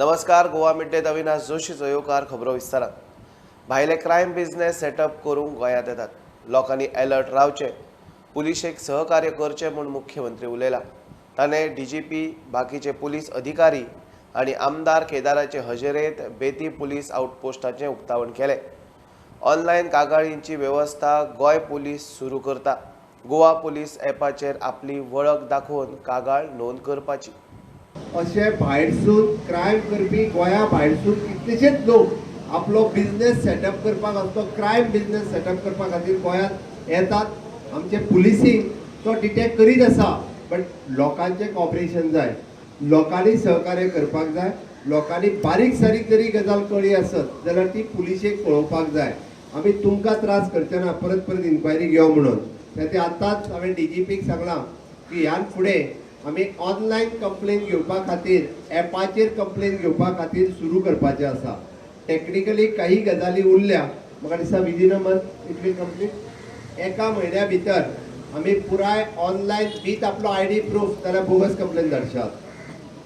नमस्कार, गोवा मिड-डेत अविनाश जोशीचो येवकार. खबरो विस्तारान. भायले क्रायम बिझनेस सेटअप करूंक गोंयांत येतात. लोकांनी अलर्ट रावचें, पुलिशेक सहकार्य करचें म्हूण मुख्यमंत्री उलयला. ताणें डीजीपी, बाकीचे पुलीस अधिकारी आनी आमदार केदाराचे हजेरेंत बेती पुलीस आउटपोस्टाचें उक्तावण केलें. ऑनलायन कागाळींची वेवस्था गोंय पुलीस सुरू करता. गोवा पुलीस ॲपाचेर आपली वळख दाखोवन कागाळ नोंद करपाची. अशे भायरसून क्रायम करपी गोंया भायरसून कितलेशेच लोक आपलो बिझनेस सेटअप करपाक, असलो क्रायम बिझनेस सेटअप करपा खातीर गोंयांत येतात. आमचे पुलिसींग तो डिटेक्ट करीत आसा, बट लोकांचें कॉपरेशन जाय, लोकांनी सहकार्य करपाक जाय. लोकांनी बारीक सारीक जरी गजाल कळ्ळी आसत जाल्यार ती पुलिशेक कळोवपाक जाय. आमी तुमकां त्रास करचे ना परत परत इन्क्वायरी घेव म्हणून. ते आतांच हांवें डीजीपीक सांगलां की ह्यान फुडें आमी ऑनलायन कंप्लेन घेवपा खातीर, एपाचेर कंप्लेन घेवपा खातीर सुरू करपाचें आसा. टॅक्निकली काही गजाली उरल्या, म्हाका दिसता within a month it will complete. एका म्हयन्या भितर आमी पुराय ऑनलायन वीथ आपलो आयडी प्रूफ, जाल्यार बोगस कंप्लेन धाडशात,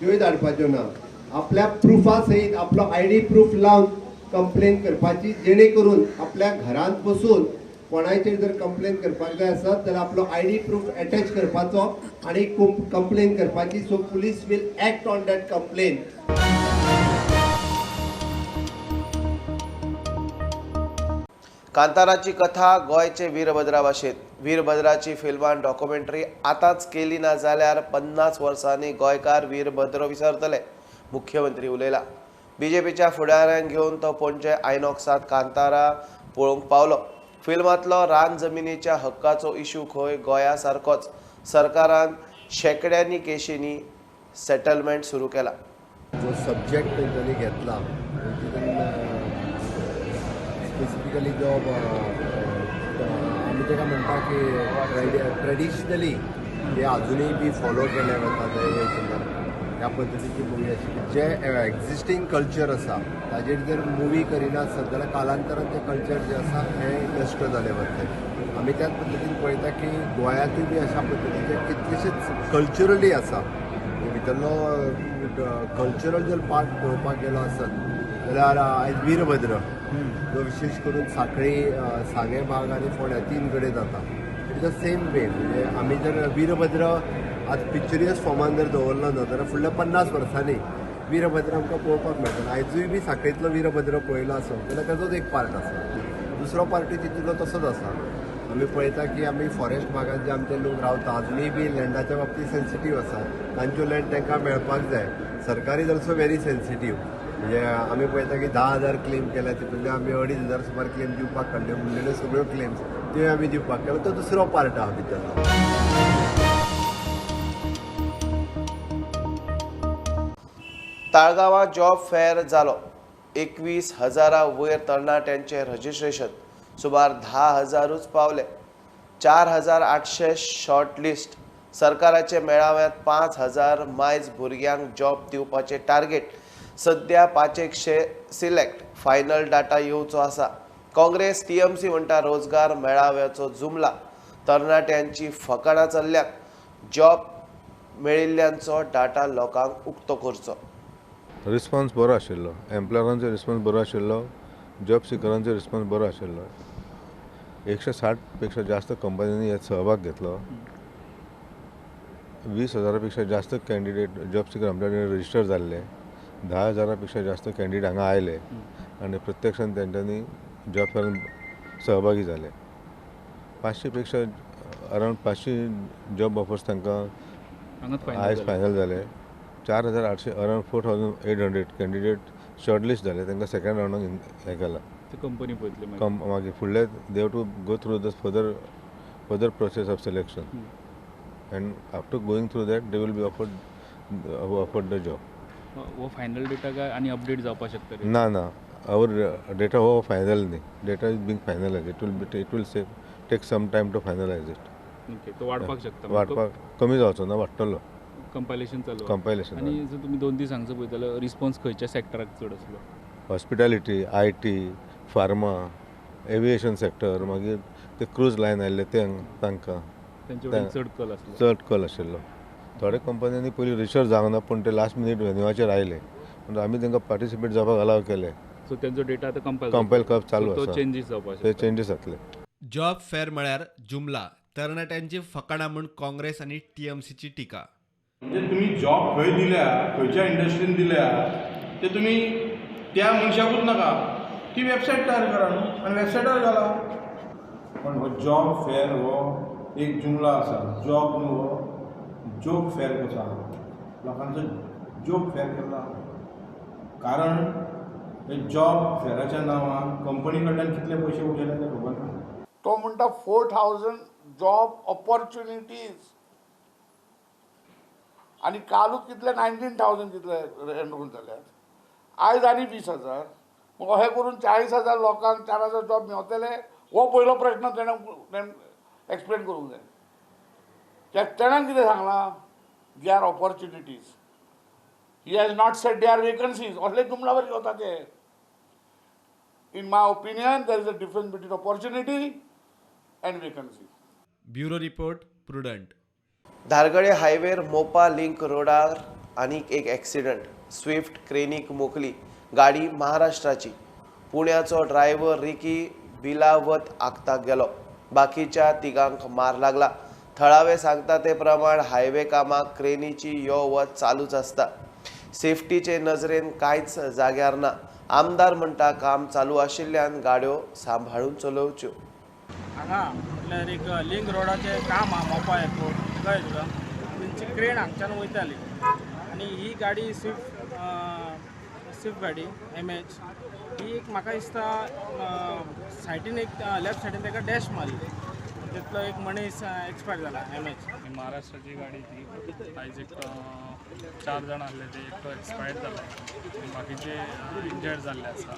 त्योय धाडपाच्यो ना. आपल्या प्रुफा सयत आपलो आयडी प्रूफ लावन कंप्लेन करपाची, जेणे करून आपल्या घरांत बसून कोणायचेर जर कंप्लेन करपाक जाय आसत जाल्यार आपलो आयडी प्रूफ एटॅच करपाचो आनी कंप्लेन करपाची. So police will act on that complain. कांताराची कथा गोंयचे वीरभद्रा भाशेंत. वीरभद्राची फिल्मान डॉक्युमेंटरी आतांच केली ना जाल्यार 50 वर्सांनी गोंयकार वीरभद्र विसरतले, मुख्यमंत्री उलयला. बीजेपीच्या फुडाऱ्यांक घेवन तो पणजे आयनॉक्सांत कांतारा पळोवंक पावलो. फिल्मांतलो रान जमिनीच्या हक्काचो इशू खंय गोंया सारकोच. सरकारान शेंकड्यांनी केशींनी सेटलमेंट सुरू केला. जो सब्जेक्ट तेंच्यांनी घेतला, स्पेसिफिकली जो आमी ताका म्हणटा की ट्रेडिशनली हे अजुनूय बी फॉलो केले वता ते ह्या पद्दतीची मुवी आशिल्ली. जे एग्जिस्टींग कल्चर आसा ताजेर जर मुवी करिना आसत जाल्यार कालांतरान तें कल्चर जें आसा हें नश्ट जालें वतलें. आमी त्याच पद्दतीन पळयता की गोंयांतूय बी अशा पद्दतीचे कितलेशेच कल्चरली आसा. भितरलो कल्चरल जर पार्ट पळोवपाक गेलो आसत जाल्यार आयज वीरभद्र जो विशेश करून साखळी, सांगें भाग आनी फोंड्या 3 कडेन जाता. It is the same way. म्हणजे आमी जर वीरभद्र आज पिक्चरियस फॉर्मान जर दवरलो ना जाल्यार फुडल्या 50 वर्सांनी वीरभद्र आमकां पळोवपाक मेळटलो. आयजूय बी साखळेंतलो वीरभद्र पळयलो आसत जाल्यार ताजोच एक पार्ट आसा. दुसरो पार्टूय तितूंतलो तसोच आसा. आमी पळयता की आमी फॉरेस्ट भागांत जे आमचे लोक रावता अजुनूय बी लँडाच्या बाबतींत सेन्सिटीव आसा. तांच्यो लँड तांकां मेळपाक जाय. सरकार is also very sensitive. म्हणजे आमी पळयता की 10,000 क्लेम केल्या, तितूंतले आमी 2,500 सुमार क्लेम दिवपाक काडले, उरलेल्यो सगळ्यो क्लेम्स त्यो आमी दिवपाक केलो. तो दुसरो पार्ट आहा भितरलो. ताळगांवां जॉब फेअर जालो. 21,000 वयर तरणाट्यांचें रजिस्ट्रेशन, सुमार 10,000ूच पावले. 4,800 शॉर्ट लिस्ट. सरकाराचे मेळाव्यांत 5,000 मायज भुरग्यांक जॉब दिवपाचें टार्गेट. सद्या 500 सिलेक्ट. फायनल डाटा येवचो आसा. काँग्रेस टीएमसी म्हणटा रोजगार मेळाव्याचो जुमला. तरणाट्यांची फकाणां चल्ल्यात. जॉब मेळिल्ल्यांचो डाटा लोकांक उक्तो करचो. रिस्पॉन्स बरो आशिल्लो, एम्प्लॉयरांचो रिस्पॉन्स बरो आशिल्लो, जॉब सिकरांचो रिस्पॉन्स बरो आशिल्लो. 160 पेक्षा जास्त कंपन्यांनी ह्यात सहभाग घेतलो. 20,000 पेक्षा जास्त कॅन्डिडेट जॉब सिकर आमच्या कडेन रजिस्टर जाल्ले. 10,000 पेक्षा जास्त कॅन्डिडेट हांगा आयले आनी प्रत्यक्षान तेंच्यांनी जॉब फेरान सहभागी जाले. 500 पेक्षा अरावंड 500 जॉब ऑफर्स तांकां आयज फायनल जाले. 4,800 अरावंड 4,800 कॅन्डिडेट शॉर्टलिस्ट जाले. तांकां सेकंड रावंडाक हें केलां. कंपनी पळयतली मागीर फुडले they have to go through the further process of selection and after going through that they will be offered the job. हो फायनल डेटा काय आनी अपडेट जावपाक शकता? ना ना, our data हो फायनल न्ही. Data is being finalise. It will take some time to finalise it. Okay, तो वाडपाक शकता? वाडपाक कमी जावचो ना, वाडटलो. कंपायलेशन चालू. कंपायलेशन. आनी जर तुमी 2 दीस हांगसर पळयताले, रिस्पॉन्स खंयच्या सेक्टराक चड आसलो? Hospitality, IT, pharma, aviation sector, मागीर ते क्रूज लायन आयिल्ले ते तांकां चड कल आसलो. चड कल आशिल्लो. थोड्या कंपन्यांनी पयलीं रजिस्टर जावंक ना, पूण ते लास्ट मिनीट वेन्यूआचेर आयले. म्हणजे आमी तांकां पार्टिसिपेट जावपाक अलाव केलें. सो तेंचो डेटा आतां कंपायल कंपायल करप चालू तो आसा. चेंजीस जावपाक ते शकता. चेंजीस जातले. जॉब फेअर म्हळ्यार जुमला, तरणाट्यांची फकाणां म्हूण काँग्रेस आनी टीएमसीची टिका. म्हणजे तुमी जॉब खंय दिल्या, खंयच्या इंडस्ट्रीन दिल्या ते तुमी त्या मनशाकूच नाका, ती वेबसायट तयार करा न्हू आनी वेबसायटार घाला. पण हो जॉब फेअर हो एक जुमला आसा. जॉब न्हू, हो जोक फेअर कसो आहा, लोकांचो जोक फेअर केल्लो आहा. कारण हे जॉब फेअराच्या नांवान कंपनी कडल्यान कितले पयशे उडयले ते खबर ना. तो म्हणटा 4000 जॉब ऑपॉर्च्युनिटीज आनी कालूच कितले 19,000 कितले एनरोल जाल्यात, आयज आनी 20,000. मग अशें करून 40,000 लोकांक 4,000 जॉब मेवतले हो पयलो प्रश्न तेणें एक्सप्लेन करूंक जाय. तेणें कितें सांगलां, they are opportunities, he has not said they are vacancies. असले जुमलावर वता ते. In my opinion there is a difference between opportunity and vacancy. Bureau report, Prudent. धारगळे हायवेर मोपा लिंक रोडार आनीक एक एक्सिडंट. स्विफ्ट क्रेनीक मोखली. गाडी महाराष्ट्राची. पुण्याचो ड्रायव्हर रिकी बिलावत आगताक गेलो. बाकीच्या तिगांक मार लागला. थळावे सांगता ते प्रमाण हायवे कामाक क्रेनीची यो वच चालूच आसता. सेफ्टीचे नजरेन कांयच जाग्यार ना. आमदार म्हणटा काम चालू आशिल्ल्यान गाड्यो सांबाळून चलोवच्यो. हांगा म्हटल्यार एक लिंक रोडाचें काम आहा मोपा एअरपोर्ट, कळ्ळें तुका. तेंची क्रेन हांगच्यान वयताली आनी ही गाडी स्विफ्ट स्विफ्ट गाडी एम एच ही एक म्हाका दिसता सायडीन एक लेफ्ट सायडीन ताका डॅश मारली, तितलो एक मनीस एक्सपायर जाला एम एच. आनी महाराष्ट्राची गाडी ती. आयज एक चार जाण आहले ते एकटो एक्सपायर्ड जाले आनी बाकीचे इंजर्ड जाल्ले आसा.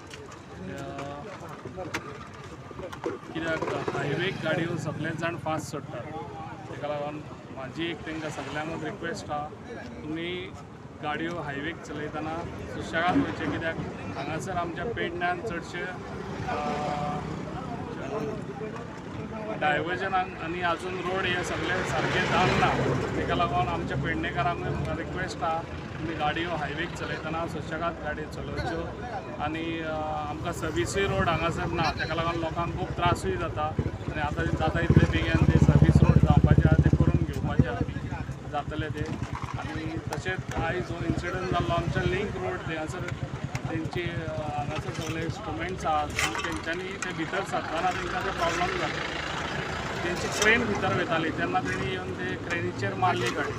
कित्याक हायवेक गाडयो सगळेच जाण फास्ट सोडटात, ताका लागून म्हाजी एक तांकां सगल्यांकूच रिक्वेस्ट आहा, तुमी गाडयो हायवेक चलयतना सुशेगाद वयचें. कित्याक हांगासर आमच्या पेडण्यान चडशे डायवर्जनाक आनी अजून रोड हे सगळे सारके जावंक ना. ताका लागून आमच्या पेडणेकारांकूय रिक्वेस्ट आहा, तुमी गाडयो हायवेक चलयतना सुशेगाद गाडयो चलोवच्यो. आनी आमकां सर्विसूय रोड हांगासर ना, ताका लागून लोकांक खूब त्रासूय जाता. आनी आतां जाता तितले बेगीन ते सर्वीस रोड जावपाचे आहा ते करून घेवपाचे आहा, जातले ते. आनी तशेंच आयज हो इन्सिडंट जाल्लो आमच्या लिंक रोड थंयसर तेंची हांगासर सगळे इंस्ट्रुमेंट्स आहात आनी तेंच्यांनी ते भितर सरतना तेंकां ते प्रॉब्लम जाले. तेंची क्रेन भितर वयताली तेन्ना तेणी येवन ते क्रेनीचेर मारली गाडी.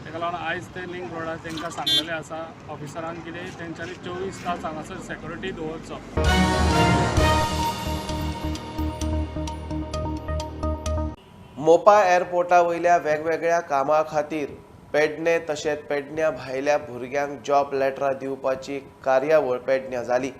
ताका लागून आयज ते लिंक रोडार तेंकां सांगलेलें आसा ऑफिसरान कितें तेंच्यांनी 24 तास हांगासर सेक्युरिटी दवरचो. मोपा एअरपोर्टा वयल्या वेगवेगळ्या कामां खातीर पेडणे तशेंच पेडण्या भायल्या भुरग्यांक जॉब लेटरां दिवपाची कार्यावळ पेडण्यां जाली.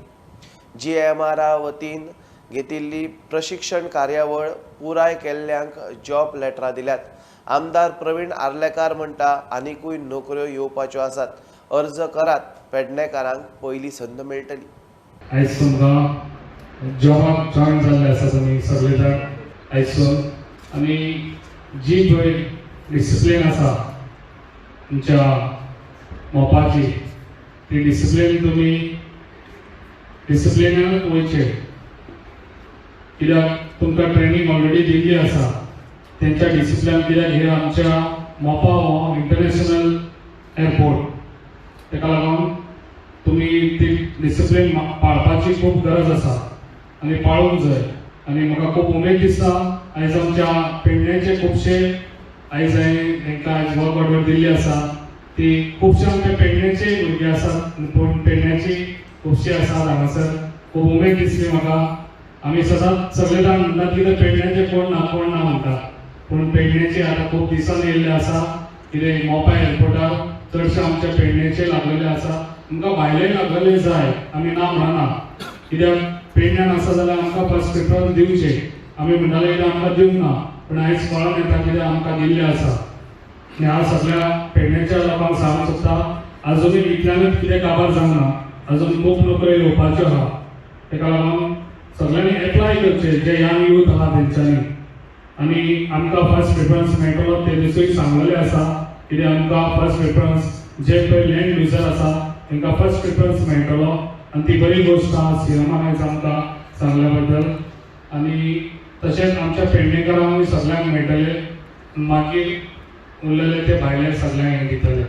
जीएमआरा वतीन घेतिल्ली प्रशिक्षण कार्यावळ पुराय केल्ल्यांक जॉब लेटरां दिल्यात. आमदार प्रवीण आर्लेकार म्हणटा आनिकूय नोकऱ्यो येवपाच्यो आसात, अर्ज करात, पेडणेकारांक पयली संद मेळटली. आयज तुमकां जॉबाक जॉयन जाल्ले आसा तुमी सगळे जाण आयजसून, आनी जी पळय डिसिप्लीन आसा तुमच्या मोपाची ती डिसिप्लीन तुमी डिसिप्लिनानूच वयचे, कित्याक तुमकां ट्रेनींग ऑलरेडी दिल्ली आसा तेंच्या डिसिप्लिन. कित्याक हे आमच्या मोपा हो इंटरनॅशनल एअरपोर्ट, ताका लागून तुमी ती डिसिप्लीन पाळपाची खूब गरज आसा आनी पाळूंक जाय. आनी म्हाका खूब उमेद दिसता आयज आमच्या पेडण्याचे खुबशे आयज हांवें तांकां आयज वर्क ऑर्डर दिल्ली आसा, ती खुबशे आमच्या पेडण्याचे भुरगे आसात, पूण पेडण्याची खुबशे आसात हांगासर. खूब उमेद दिसली म्हाका. आमी सदांच सगळे जाण म्हणटात कितें पेडण्याचे कोण ना कोण ना म्हणटा, पूण पेडण्याचे आतां खूब दिसान येयल्ले आसा. कितें मोपा एअरपोर्टार चडशे आमच्या पेडण्याचे लागलेले आसा. आमकां भायले लागलेले जाय, आमी ना म्हणना, कित्याक पेडण्यान आसा जाल्यार आमकां फर्स्ट प्रिफरन्स दिवचे. आमी म्हणटाले कितें आमकां दिवंक ना, पूण आयज कळोन येता कितें आमकां दिल्लें आसा. आनी हांव सगळ्या पेडण्याच्या लोकांक सांगूंक सोदता, आजुनूय इतल्यानूच कितें काबार जावंक ना, अजून खूब नोकऱ्यो येवपाच्यो आहा. ताका लागून सगळ्यांनी एप्लाय करचें जे यंग यूथ आहा तेंच्यांनी, आनी आमकां फर्स्ट प्रिफरन्स मेळटलो ते दिसूय सांगलेलें आसा. कितें आमकां फर्स्ट प्रिफरन्स जे पळय लँड युजर आसा तांकां फर्स्ट प्रिफरन्स मेळटलो आनी ती बरी गोश्ट आहा सीएमान आयज आमकां सांगल्या बद्दल. आनी तशेंच आमच्या पेडणेकरांकूय सगळ्यांक मेळटले, मागीर उरलेले ते भायले सगळ्यांक हें दितले.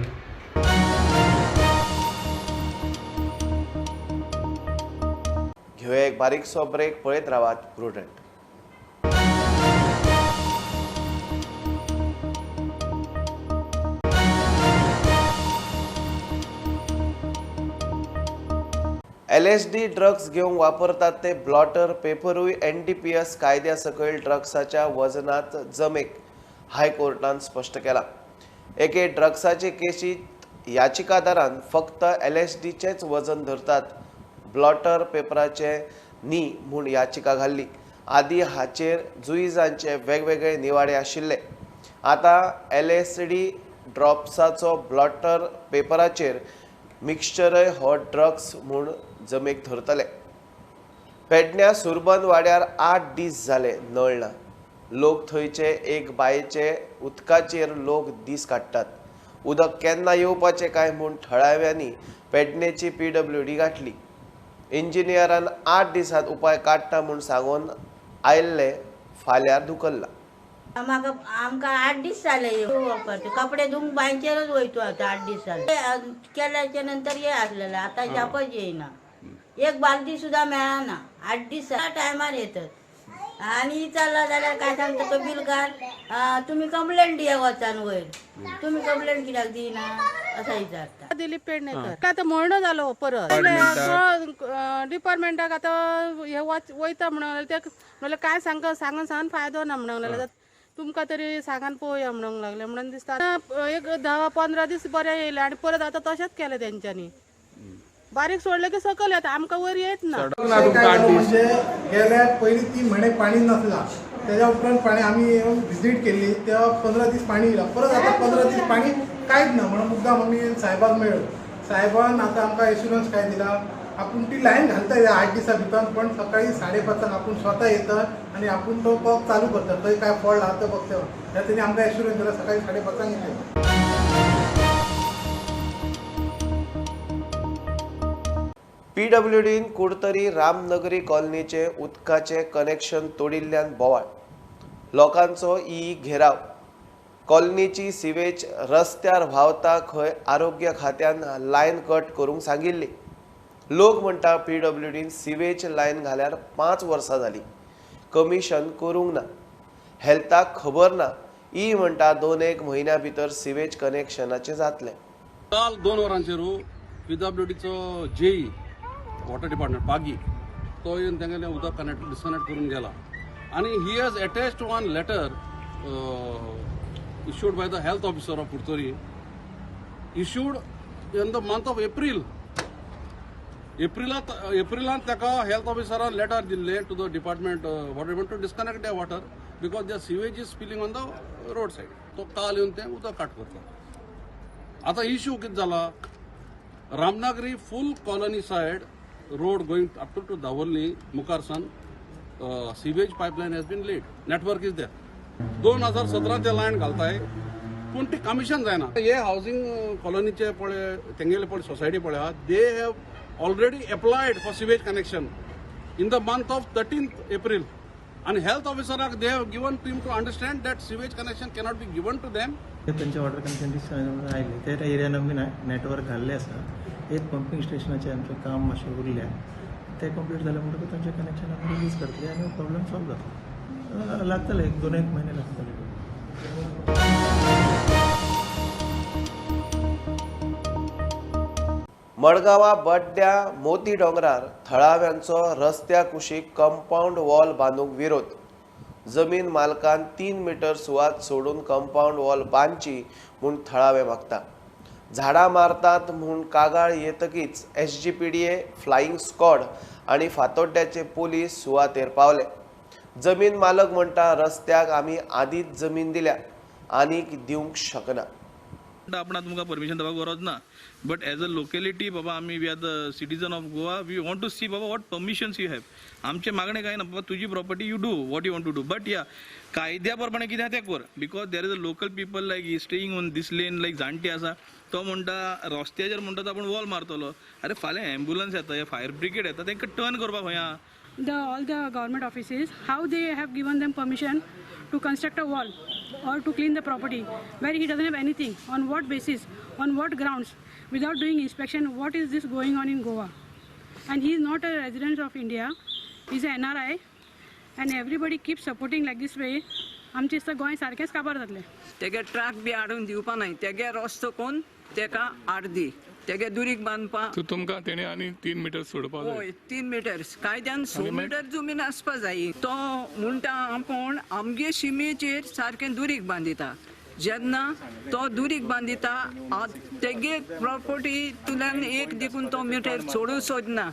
घेवया एक बारीकसो ब्रेक, पळयत रावात प्रुडंट. LSD drugs घेवंक वापरतात ते ब्लॉटर पेपरूय NDPS कायद्या सकयल ड्रग्साच्या वजनांत जमेक हायकोर्टान स्पश्ट केला. एके ड्रग्साचे केशीत याचिकादारान फक्त LSDचेच वजन धरतात, ब्लॉटर पेपराचे न्ही म्हूण याचिका घाल्ली. आदी हाचेर जुईजांचे वेगवेगळे निवाडे आशिल्ले. आतां LSD ड्रॉप्साचो ब्लॉटर पेपराचेर मिक्सचरय हो ड्रग्स म्हूण जमेक धरतले. पेडण्या सुरबन वाड्यार 8 दीस जाले नळ ना. लोक थंयचे एक बांयचे उदकाचेर लोक दीस काडटात. उदक केन्ना येवपाचें काय म्हूण थळाव्यांनी पेडणेची PWD गांठली. इंजिनियरान 8 दिसांत उपाय काडटा म्हूण सांगून आयिल्ले फाल्यार धुकल्ला. म्हाका आमकां 8 दीस जाले कपडे धुवंक बांयचेरच वयतो. आतां 8 दीस जाले केल्याच्या नंतर हे आसलेले, आतां जापच येयना. एक बालदी सुद्दां मेळना. 8 दीस टायमार येतात आनी विचारला जाल्यार काय सांगता तो बिलकार, तुमी कंप्लेंट दिया वचान वयर, तुमी कंप्लेंट कित्याक दिना असं विचारता. दिलीप पेडणेकर आतां म्हयनो जालो परत डिपार्टमेंटाक आतां हे वयता म्हणूंक लागले. ते म्हणल्यार काय सांग सांगून सांगून फायदो ना म्हणूंक लागले. तुमकां तरी सांगान पळोवया म्हणूंक लागले. म्हणून दिसता एक 10-15 दीस बरें येयले आनी परत आतां तशेंच केलें तेंच्यांनी. बारीक सोडलें की सकयल येता, आमकां वयर येत ना. म्हणजे गेल्या पयलीं 3 म्हयने पाणी नासला, त्याच्या उपरांत पाणी आमी येवन विजीट केली तेव्हा 15 दीस पाणी येयला, परत आतां 15 दीस पाणी कांयच ना. म्हणून मुद्दाम आमी साहेबाक मेळ्ळो. साहेबान आतां आमकां एश्युरन्स काय दिला, आपूण ती लायन घालता 8 दिसां भितर, पण सकाळी 5:30 आपूण स्वता येता आनी आपूण तो कॉक चालू करता, थंय काय फॉल्ट आहा तो बघता. ह्या तेणी आमकां एश्युरन्स दिला सकाळी 5:30 येता. PWDन कुडतरी रामनगरी कॉलनीचे उदकाचे कनेक्शन तोडिल्ल्यान बोवाळ, लोकांचो ई घेराव. कॉलनीची सिवेज रस्त्यार व्हांवता खंय आरोग्य खात्यान लायन कट करूंक सांगिल्ली. लोक म्हणटा PWDन सिवेज लायन घाल्यार 5 वर्सां जाली, कमिशन करूंक ना, हेल्थाक खबर ना. ई म्हणटा 2-1 म्हयन्या भितर सिवेज कनेक्शनाचें जातलें. काल 2 वरांचेर PWDचो JE water department Pagi तो येवन तेंगेलें उदक कनेक्ट डिस्कनेक्ट करून गेला आनी he has attached one letter issued by the health officer of Curtorim, issued in the month of April. एप्रिलांत ताका हेल्थ ऑफिसरान लेटर दिल्लें to the department water department to disconnect the water because the sewage is spilling on the road side. तो काल येवन तें उदक काट करता. आतां इश्यू कितें जाला, Ramnagari full colony side road going up to Davorlim मुखार सान sewage pipeline has been laid, network is there. 2017 ते लायन घालताय पूण ती कमिशन जायना. हे हावसिंग कॉलनीचे पळय तेंगेले पळय सोसायटी पळय, they have already applied for sewage connection in the month of 13th April आनी health ऑफिसराक they have given team to understand that sewage connection cannot be given to them. तेंचे water connection disconnect आयले त्या एरियान आमी network घाल्लें आसा. एक pumping स्टेशनाचें आमचें काम मातशें उरल्या, तें कंप्लीट जालें म्हणटकूच तांचें कनेक्शन आमी रिलीज करतले आनी प्रॉब्लम सॉल्व जातलो. लागतले 1-2 म्हयने लागतले. मडगांवा बड्ड्या मोती डोंगरार थळाव्यांचो रस्त्या कुशीक कंपावंड वॉल बांदूंक विरोध. जमीन मालकान 3 मिटर सुवात सोडून कंपावंड वॉल बांदची म्हूण थळावे मागता. झाडां मारतात म्हूण कागाळ येतकीच SGPDA flying squad आनी फातोड्ड्याचे पोलीस सुवातेर पावले. जमीन मालक म्हणटा रस्त्याक आमी आदींच जमीन दिल्या, आनीक दिवंक शकना. आपणा तुमकां परमिशन दिवपाक गरज ना, बट एज अ लोकेलिटी बाबा आमी we are the citizen of Goa, we want to see Baba what permissions you have. आमचें मागणें कांय ना बाबा, तुजी property you do what you want to do, but या कायद्या प्रमाणे कितें आहा तें कर, because there is a local people like staying on this lane, like जाणटे आसा तो म्हणटा रस्त्याचेर म्हणटा तो आपूण वॉल मारतलो. अरे फाल्यां एम्बुलन्स येता, हे फायर ब्रिगेड येता, तांकां टर्न करपाक खंय आहा? The all the government offices, how they have given them permission to construct a wall or to clean the property where he doesn't have anything, on what basis, on what grounds, without doing inspection, what is this going on in Goa? And he is not a resident of India, he is an NRI, and everybody keeps supporting like this way. आमचे दिसता गोंय सारकेंच काबार जातलें. तेगे truck बी हाडून दिवपा नाय, तेगे रस्तो कोन्न तेका आर्दी तेगे दुरीग बांदपा. तुमकां तेणी आनी 3 मिटर सोडपा जाय. हय, 3 मिटर कायद्यान 6 मिटर जमीन आसपा जाय. तो म्हणटा आपूण आमगे शिमेचेर सारकें दुरीग बांदिता. जेन्ना तो दुरीग बांदिता तेगे प्रॉपर्टीतल्यान एक देखून तो मिटर सोडूं सोदना.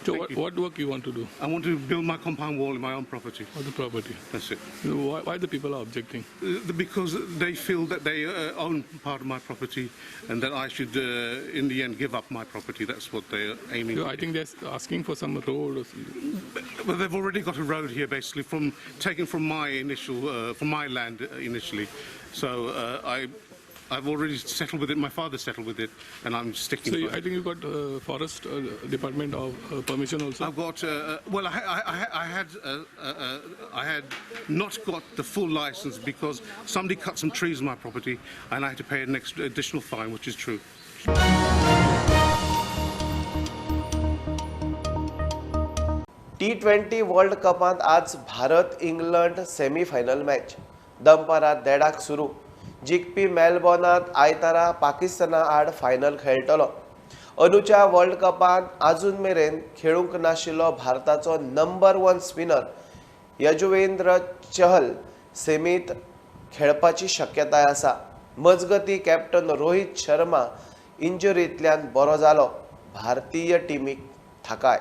So what work you want to do? I want to build my compound wall in my own property. On the property. That's it. Why the people are objecting? Because they feel that they own part of my property and that I should, in the end, give up my property. That's what they're aiming. So I think they're asking for some road or something. Well, they've already got a road here, basically, taken from my initial, from my land initially. So I've already settled with it. My father settled with it, and I'm sticking. So by it. I think you got forest department of permission also. I've got well, I had not got the full license because somebody cut some trees on my property, and I had to pay an extra additional fine, which is true. T20 world कपांत आज Bharat England semifinal match दनपारां 1:30 सुरू. जिखपी मेलबॉर्नांत आयतारा पाकिस्ताना आड final खेळटलो. अंदूच्या world कपांत आजून मेरेन खेळूंक नाशिल्लो भारताचो नंबर 1 स्पिनर यजुवेंद्र चहल सेमीत खेळपाची शक्यताय आसा. मजगती कॅप्टन रोहित शर्मा इंजुरींतल्यान बरो जालो. भारतीय टिमीक थाकाय.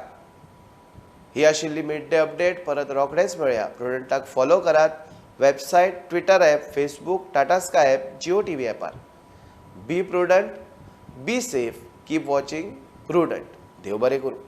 ही आशिल्ली मिड डे अपडेट. परत रोखडेच मेळया. प्रुडंटाक फॉलो करात. Website, Twitter app, Facebook, Tata Sky app, Jio TV ॲपार. Be prudent, be safe, keep watching Prudent. देव बरें करूं.